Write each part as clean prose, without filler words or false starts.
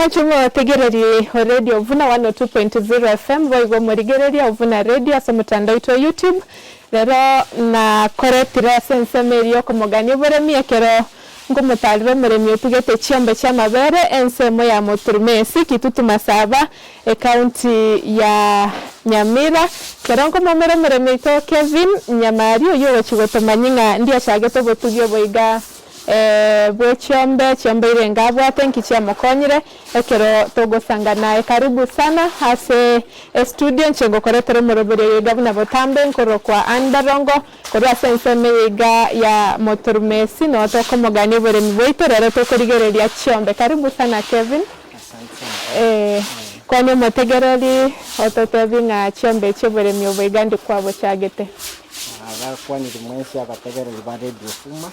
Mwanche motegereri o Radio Vuna 102.0 FM boigo morigereria o Vuna Radio ase omotandao oito o YouTube. Rero nakoretire ase ensemo eria yokomogania oboremi ekero nkomotarera omoremi otugete chiombe chi'amabere ensemo ya Moturumesi, Kitutu Masaba, Ecounty ya Nyamira. Ekero nkomoumera omoremi oito Kevin Nyamari oyio ogochia gotomanyia ng'a ndiachagete obotugi obo iga bwe chiombe, chiombe irenge abwate nki chiamokonyire ekero togosanga naye. Karibu sana ase estudio inche ngokoretera omorobori oyo iga buna botambe nkorokwa Ann Barongo korwa ase ensemo eye iga ya Motorumesi noo tokomogania oboremi bwaito rero tokorigereria chiombe. Karibu sana Kevin. Asante sana. Kwania omotegereri ototebi ng'a chiombe echi oboremi obo iga ndi kwabochagete. Nagakwanire mwensi abategereri ba Radio Fuma,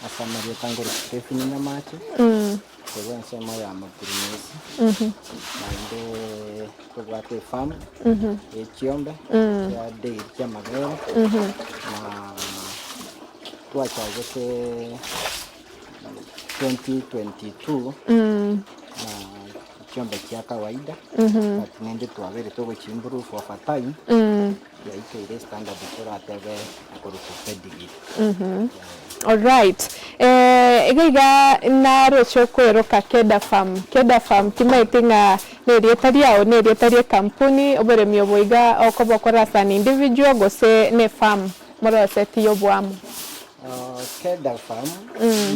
ase amarieta ngorokia Stephen Nyamache, korwa ensemo ya Makurumesi, naende tobwate efarm ye chiombe chia dairy chi'amabere, na twachagete 2022 na chiombe chia kawaida, but naende twabeire togochi improve over time. Yaikeire standard toratebe korokwa pedigree. Alright. Eh, iga iga naroche okweroka Keda Farm. Keda Farm timaeti ng'a nerieta riao, nerieta ri'ekampuni, oboremi obo iga okoba okore as an individual gose ne farm moroseti y'oboamo. Keda Farm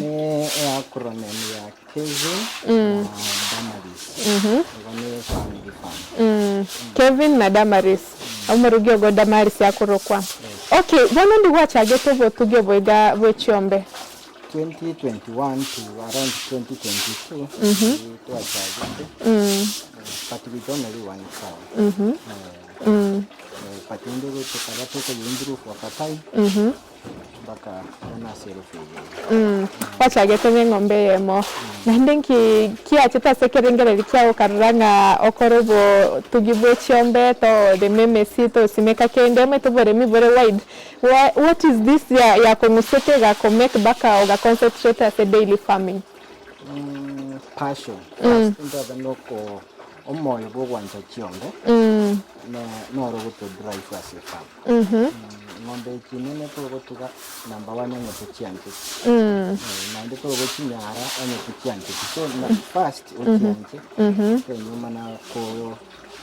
ne acronym ya Kevin na Damaris. Igo ne family farm. Kevin na Damaris. Omorugi ogo Damaris akorokwa. Okay, bono ndi gwachagete obotugi obo iga bwe chiombe? 2021 to around 2022 twachagete but with only one cow. But inde tokaba tokoyi improve over time. Mpaka bono ase erofu eye iga. Gwachagete neng'ombe eyemo, naende nki kiachete ase ekerengererio kiao okarora ng'a okore obotugi bwe chiombe, toreme emesi, tosimeka kende, omanyete oboremi bore wide. Wha what is this ya yakong'usete egako make mpaka oga concentrate ase daily farming? Passion first ntobe noko omoyo bwa ogwancha chiombe noro ogoto drive ase efarm. Ng'ombe echi nene togotuga number one onye tochiancheti, naende togochinyara onye tochiancheti. So na first ochianche, enyuma na ko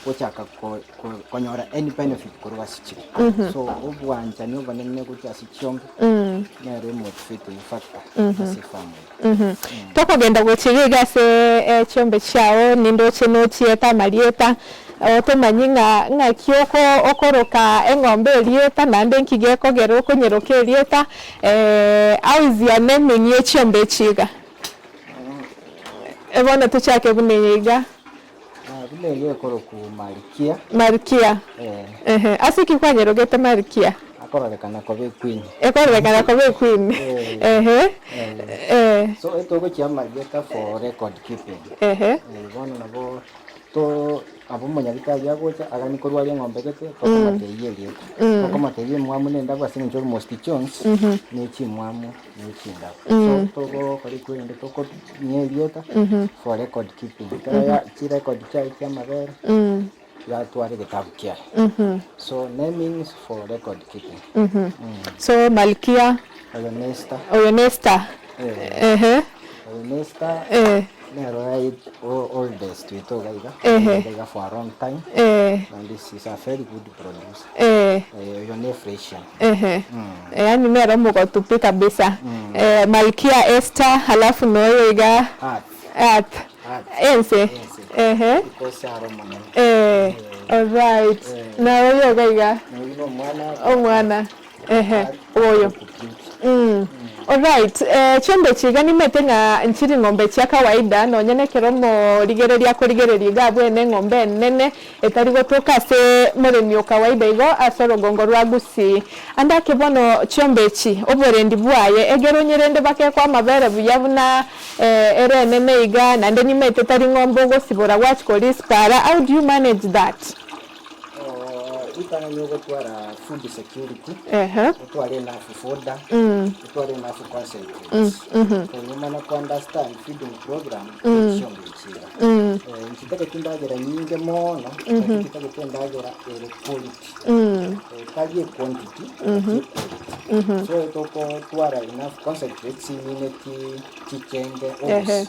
gochaka ko ko konyora any benefit korwa ase chire. So obwanchani obonene gochia ase chiombe, nere emotivating factor ase efarm eye. Tokogenda gochia iga iga ase chiombe chiao, nindoche nochiete amarieta, Otomanye ng'a ng'aki oko okoroka eng'ombe erieta, naende nki gekogera okonyeroka erieta, how is your naming ye chiombe echi iga? Bono tochake buna eye iga. Buna eye ekorokwa Malkia. Malkia. Ehe, ase ki kwanyerogete Malkia? Akororekana koba equeen. Ekororekana koba equeen. Ehe. So etogochia amarieta for record keeping. Ehe. Bono nabo. To abwo omonyagitari agocha aganie korwaria eng'ombe gete, tokomotebia erieta. Tokomotebia emwamu na endabu ase eng'encho almost chionsi ne chimwamu ne chindabu. So togokora ekwerende tokomia erieta for record keeping. Ekero ya chirecord chiaye chia amabere, yatwara egetabu kiaye. So naming is for record keeping. So Malkia. Oyo ne Esther. Oyo ne Esther. Ehe. Oyo ne Esther. Eh. Nero ai o- oldest oito iga iga. Ehe. Iga iga for a long time. Eh. And this is a very good producer. Eh. Eh, oyo ne Fresian. Ehe. Yaani nere omogotu pi kabisa. Eh, Malkia Esther halafu noyo iga Earth. Earth. Earth. Ense. Ense. Ehe. Because aro omonene. Eh. Alright. Eh. Na oyo iga iga. Oyo nomwana. Omwana. Ehe. Oyo. Alright, chiombe echi iga nimete ng'a nchiri ng'ombe chia kawaida, nonye nekero omorigereria akorigereria iga abwene eng'ombe enene etari gotoka ase moremi o kawaida igo ase orogongo rwa Gusii. Ande ake bono chiombe echi oborendi bwaye egere onyerende bakekwa amabere buya buna ere enene iga naende nimete tari ng'ombe ogosibora gwachia korisipara, how do you manage that? Ritang'ani ogotwara food security, Ehe. otware enough fodder, otware enough concentrates. Konyuma na ko understand feeding program ya chiombe echi iga. Nchitagete endagera nyinge mono, lakini chitagete endagera ere quality. Tari equantity, but equality. So tokotwara enough concentrates imineti chichenge obosie.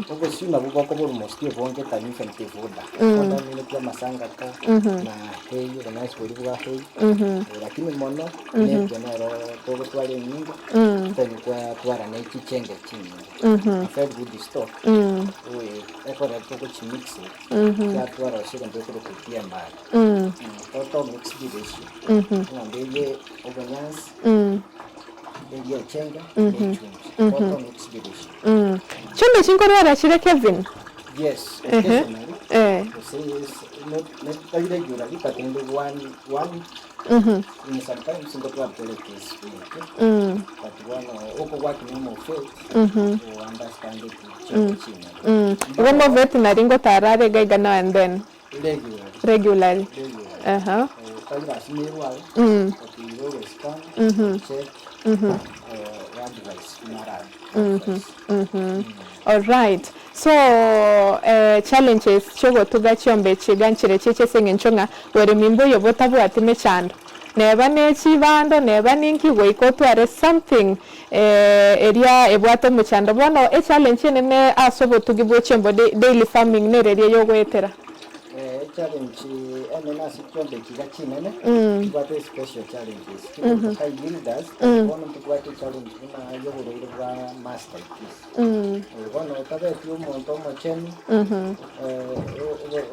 Obosie nabwo bokoba almost obonge than even the fodder. Fodder emineti amasangaka na hay, obonyansi boria bwa hay. Lakini mono napier nero togotwara enyinge, then twatwara ne chichenge chinyinge. A very good stock, ekero togochimix chiatwara ase egento ekorokwa PMR. Total mixed ratio, eng'ombe eria obonyansi, eria echenge, na echumbi. Total mixed ratio. Chiombe chinkorwara chire Kevin? Yes, occasionally, gose not not tari regularly but only one one in sometimes ngotwara tore case eke but bono okobwati na omofet o understand chiombe chinene. Igo omovet nari ngotara are iga iga now and then? Regularly. Regularly. Regularly. Aha. Tari lasima erware, but you always come, check, advice buna ara advice. Alright. So challenges chiogotuga chiombe echi iga nchire chiche ase eng'encho ng'a boremi mboiyo botabwati mechando. Neba ne chibando, neba ninki, goika otware something eria ebwate omochando. Bono echallenge enene ase obotugi bwe chiombe daily farming nere eria yogoetera. Echallenge enene ase chiombe echi iga chinene, tobwate special challenges chikorokwa high yielders, bono ntobwate echallenge buna ya oborwaire bwa mastitis. Bono otabeti omonto omochenu,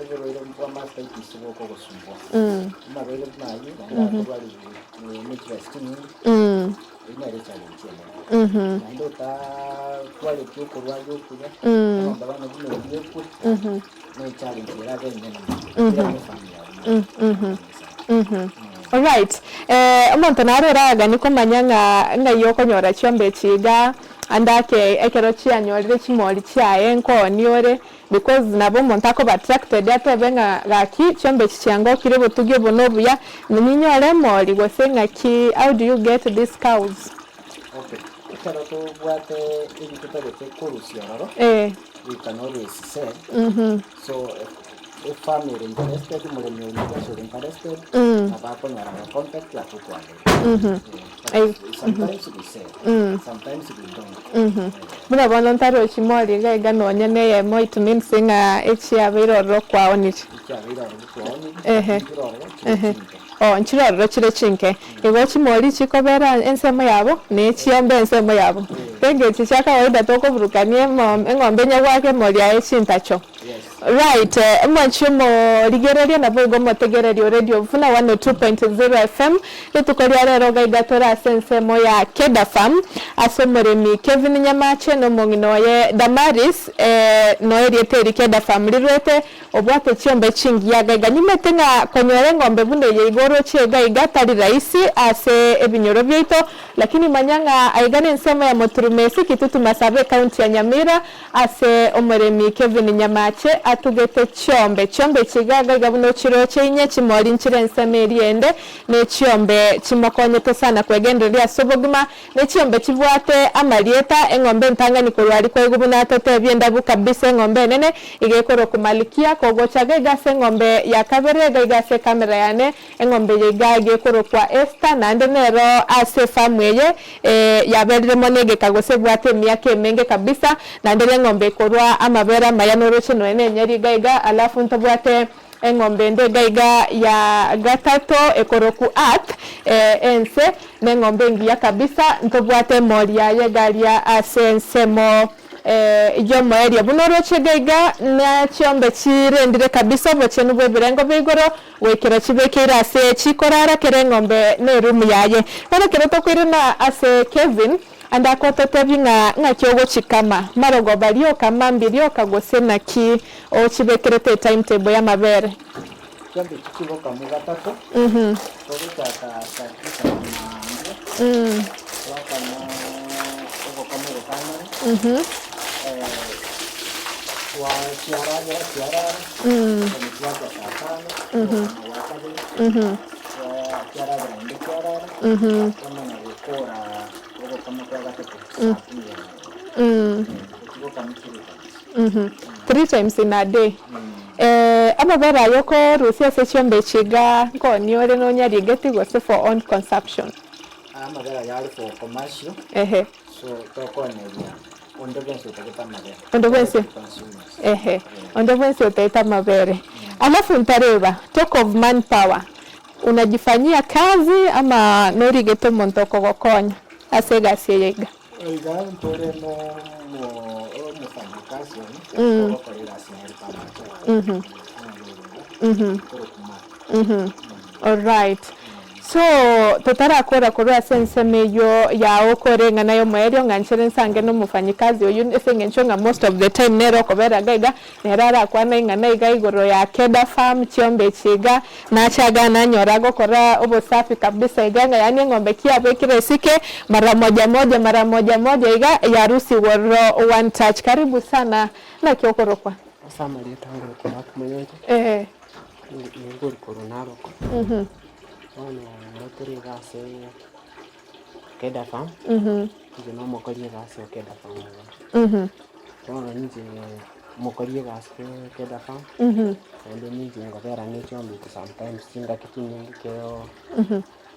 oborwaire bwa mastitis bokogosumbua. Amarwaire buna ayio naende akorwariwa ne chibesa chinyinge, eyio nere echallenge enene. Naende otatwareti okorwaria okuya, eng'ombe bono buna eria ekwe, ne echallenge erabe enene mono, kera efamiri yago mono. Alright, omonto naro oraganie komanya ng'a ng'ai okonyora chiombe echi igaa, ande ake ekero chianyorire chimori chiaye nkooni ore, because nabo omonto akoba attracted atebe ng'a gaki chiombe echi chiangokire obotugi obo na obuya, ninyore emori gose ng'aki how do you get these cows? Okay, ekero tobwate ebi totagete korusia ororo, we can always sell, so Efamiri ere interested, omoremi oria bwensi ore interested, nabo akonyora our contact atokwanere. But sometimes we sell, sometimes we don't. Buna bono ntarochi mori iga iga nonye na eyemo it means ng'a echiabeire ororo kwaonire. Echiabeire ororo kwaonire, Ehe. lakini chire ororo chire chinke. Oh, nchire ororo chire chinke. Igo chimori chikobera ensemo yabo, na echiombe ensemo yabo. Tenge echi chia kawaida tokoburukania emo eng'ombe onye goaka emori yaye chintacho. Right, mwanche omorigereria naboigo omotegereri o Radio Vuna 102.0 FM, rituko ria rero iga iga tore ase ensemo ya Keda Farm, ase omoremi Kevin Nyamache na omong'ina oye Damaris, noe erieta eri Keda Farm rirwete, obwate chiombe chingiya iga iga. Nimete ng'a konyora eng'ombe buna eye iga oroche iga iga tari rahisi ase ebinyoro biaito, lakini manya ng'a aiga nensemo ya Moturumesi, Kitutu Masaba ecounty ya Nyamira, Ase omoremi Kevin Nyamache atugete chiombe, chiombe echi iga iga buna ochiroche inye, chimori nchire ensemo eria ende, ne chiombe chimokonyete sana kwegendereria ase obogima, ne chiombe chibwate amarieta, eng'ombe entang'ani korwa aria kwaigwa buna atotebie endabu kabisa eng'ombe enene, iga ekorokwa Malkia, kogocha iga iga ase eng'ombe ya kabere iga iga ase ecamera yane, Eng'ombe eye iga egekorokwa Esta, naende nero ase efamu eye yaberire mono egeka gose ebwate emiaka emenge kabisa, naende neng'ombe ekorwa amabere amaya noroche nonya nenyeri iga iga, alafu ntobwate eng'ombe ende iga iga ya gatato ekorokwa Earth, ense, neng'ombe engiya kabisa, ntobwate emori yaye iga aria ase ensemo. Y'omoerio. Buna oroche iga iga, ne chiombe chirendire kabisa obochenu bw'ebirengo bia igoro, goikera chibekeire ase chikorara kera eng'ombe nerumu yaye. Bono ekero tokoirana ase Kevin, ande akototebi ng'a ng'aki ogochikama, marogoba rioka, mambia rioka gose naki ochibekerete etimetable y'amabere. Chiombe echi chigokamwa gatato, togochaka saa tisa ya maambia, twakama ogokama ogotang'ani, twachiaragera chiarara, then twacha saa tano, ogokama gwa kabere, twachiaragera naende chiarara, twamanya gokora ogokama kwa gatato saa kumi ya maambia. Echi gokamwa chire kabisa. Three times in a day. Amabere aya okorusia ase chiombe echi igaa nkoonia ore nonyarigeti gose for own consumption? Amabere aya are for commercial, Ehe. so tokooneria onde bwensi otagete amabere. Onde bwensi? Direct to consumers. Ehe, onde bwensi otaete amabere. Alafu ntareba, talk of manpower, unajifanyia kazi ama norigete omonto okogokonya ase egasi eye iga? Iga ntore no omofanyikazi one ogokora egasi nere pamache korokwa Mark. Alright. So totarakora korwa ase ensemo eyio yao okore eng'ana y'omoerio ng'a nchere nsange na omofanyikazi oyio ase eng'encho ng'a most of the time nere okobera iga iga, nere arakwane ing'ana iga igoro ya Keda farm, chiombe echi iga, nache igaa nanyora agokora obosafi kabisa iga ng'a yaani eng'ombe ki yabekire esike, mara moja moja mara moja moja iga, yarusigwa ororo one touch. Karibu sana, naki okorokwa? Ase amarieta ngorokwa Mark Monyoncho, Eeh. ningori korwa Narok. Bono ekero tore iga ase Keda farm, inche na omokori egasi o Keda farm iga. Bono inche omokori egasi Keda farm, naende ninche nkobera ne chiombe echi sometimes chingaki chinyinge ekero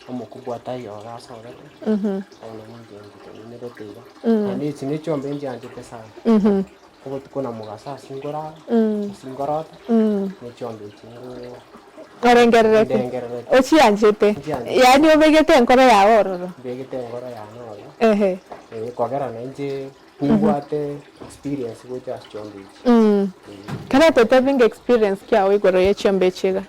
omokubwa ataiyo iga asogete, bono ninche ntenenerete iga. Naende echi ne chiombe nchianchete sana, obotuko na mogaso ase nkorara, ase nkorota, ne chiombe echi ngoo. Orengerereti? Ndengerereti. Ochianchete? Nchianchete. Yaani obegete enkoro yao ororo? Mbegete enkoro yane ororo. Ehe. Eh, kogera nainche nimbwate experience gocha ase chiombe echi. Kare totebie ng'a experience ki yao igoro ye chiombe echi iga.